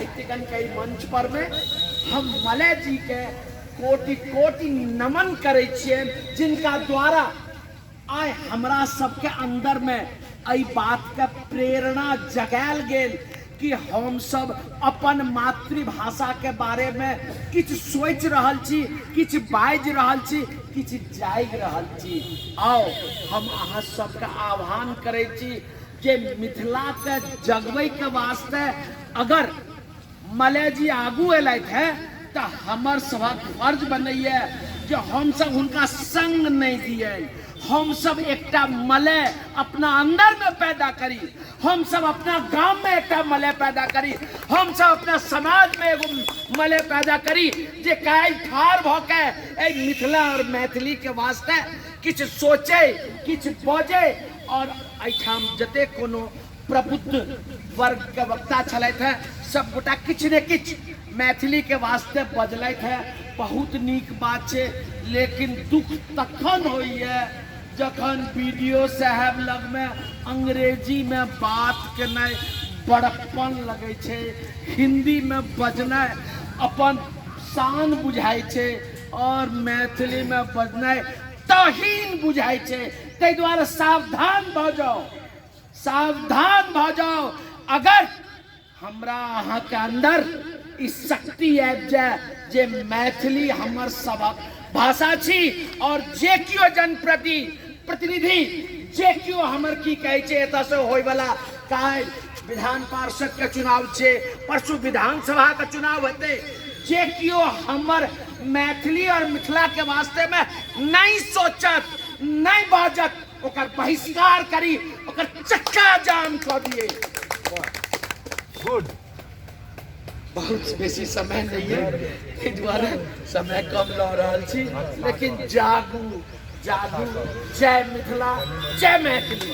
साहित्यगण के मंच पर में हम मलय जी के कोटि कोटि नमन करै छियनि, जिनका द्वारा आइ हमरा सबके अंदर में एहि बात के प्रेरणा जगायल गेल कि हम सब अपन मातृभाषा के बारे में किछु सोचि रहल छी, किछु बाजि रहल छी, किछु जागि रहल छी। आउ हम अहाँ सबके आह्वान करै छी जे मिथिला के जगबै के वास्ते अगर मलय जी आगू एलथि है तऽ हमर सभक फर्ज बनैए जे हमसब हुनका संग नहि दियै। हमसब एकटा मलय अपना अंदर में पैदा करी, हमसब अपना गाम में एकटा मलय पैदा करी, हमसब अपना समाज में एगो मलय पैदा करी जे काल्हि ठाढ़ भऽ के एहि मिथिला और मैथिली के वास्ते किछु सोचै, किछु बजै। और एहिठाम जते कोनो प्रबुद्ध वर्ग के वक्ता छलथि हैं, सब गोटा किछु ने किछु मैथिली के वास्ते बजलथि हैं, बहुत नीक बात छै। लेकिन दुख तखन होइए जखन बी डी ओ साहेब लगमे अंग्रेजी में बात केनाइ बड़प्पन लगै छै, हिंदी में बजनाइ अपन शान बुझाइ छै और मैथिली में बजनाइ तहीन बुझाइ छै। ताहि दुआरे सावधान भऽ जाउ, सावधान भऽ जाउ। अगर हमरा अहाँके अंदर ई शक्ति आबि जाय जे मैथिली हमर सभक भाषा छी और जे केओ जनप्रति प्रतिनिधि जे केओ हमर की कहै छै एतऽसँ होयवला काल्हि विधान पार्षद के चुनाव छै, परसू विधानसभा के चुनाव हेतै, जे केओ हमर मैथिली और मिथिला के वास्ते में नहीं सोचत, नहीं बाजत, ओकर बहिष्कार करी, ओकर चक्का जाम कऽ दिए। गुड। बहुत बेसी समय नहीं है, ताहि दुआरे समय कम लऽ रहल छी, लेकिन जागू जागू। जय मिथिला, जय मैथिली।